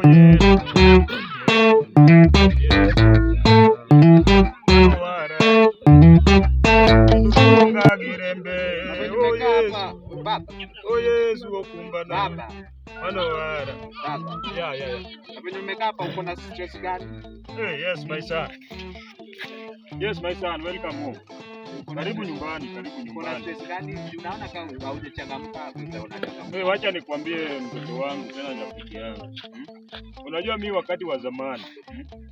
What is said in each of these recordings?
Yesu. Na venye umekaa hapa baba. Oh Yesu okumbana. Baba. Manowara. Baba. Yeah. Na venye umekaa hapa uko na stress gani? Hey, yes my son. Yes my son, welcome home. Karibu nyumbani, karibu Uko na nyumbani. stress gani? Unaona kama haujachangamka vile unachangamka. Hey, wacha nikwambie mtoto wangu tena rafiki yangu. Unajua mi wakati wa zamani,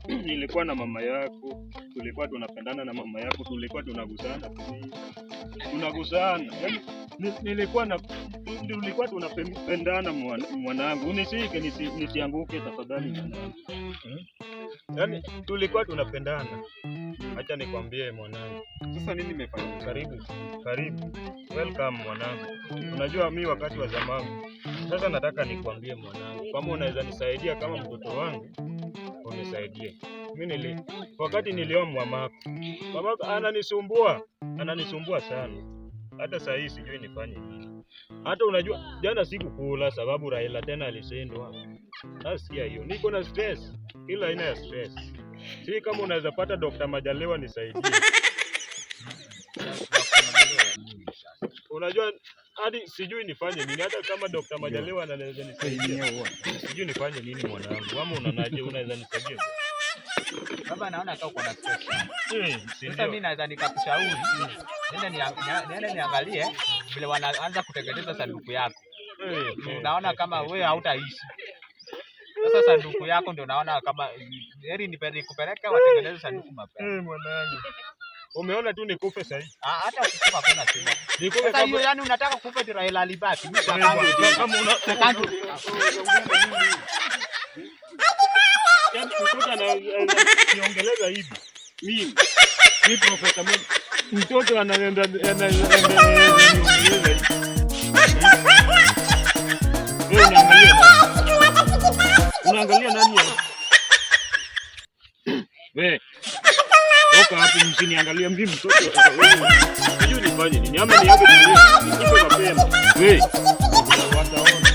nilikuwa na mama yako, tulikuwa tunapendana na mama yako, tulikuwa tunagusana. Tunagusana. Yaani nilikuwa na tulikuwa tunapendana mwanangu. Unishike nisianguke tafadhali mwanangu. Yaani tulikuwa tunapendana. Acha nikwambie mwanangu. Sasa nini imefanyika? Karibu, karibu. Welcome mwanangu. Unajua mi wakati wa zamani. Sasa nataka nikwambie mwanangu, kama unaweza nisaidia kama mtoto wangu, unisaidie. Mi wakati nilioa mamako, mamako ananisumbua, ananisumbua sana. Hata saa hii sijui nifanye nini. Hata unajua jana sikukula sababu Raila tena alishindwa. Sasa sikia hiyo, niko na stress, kila aina ya stress. Si kama unaweza pata Dr. Majaliwa nisaidie. Unajua hadi sijui nifanye nini, hata kama Dr. Majaliwa anaweza nisaidia. Sijui nifanye nini mwanangu, ama unanaje, unaweza nisaidia? Baba, naona kama uko na stress. Si Sasa ndio? mimi naweza nikakushauri niende niangalie vile wanaanza kutengeneza sanduku yako. Unaona kama wewe hautaishi. Sasa sanduku yako ndio naona kama heri nikupeleke watengeneze sanduku mapema. Mwanangu. Umeona tu nikufe sasa hivi. Ah, hata ukikufa hakuna shida. Nikufe Sasa hiyo kama yani unataka kufa eti Raila alibaki. Mimi bwana, kama una yaani mtoto ananiongeleza hivi. Mimi ni profesa mimi. Mtoto anaenda anaenda hivi. Wewe unaangalia nani? Unaangalia nani hapo? Wewe. Toka hapo msiniangalie mimi mtoto. Wewe. Sijui nifanye nini. Ama niache dunia. Nikufe mapema. Wewe. Wataona.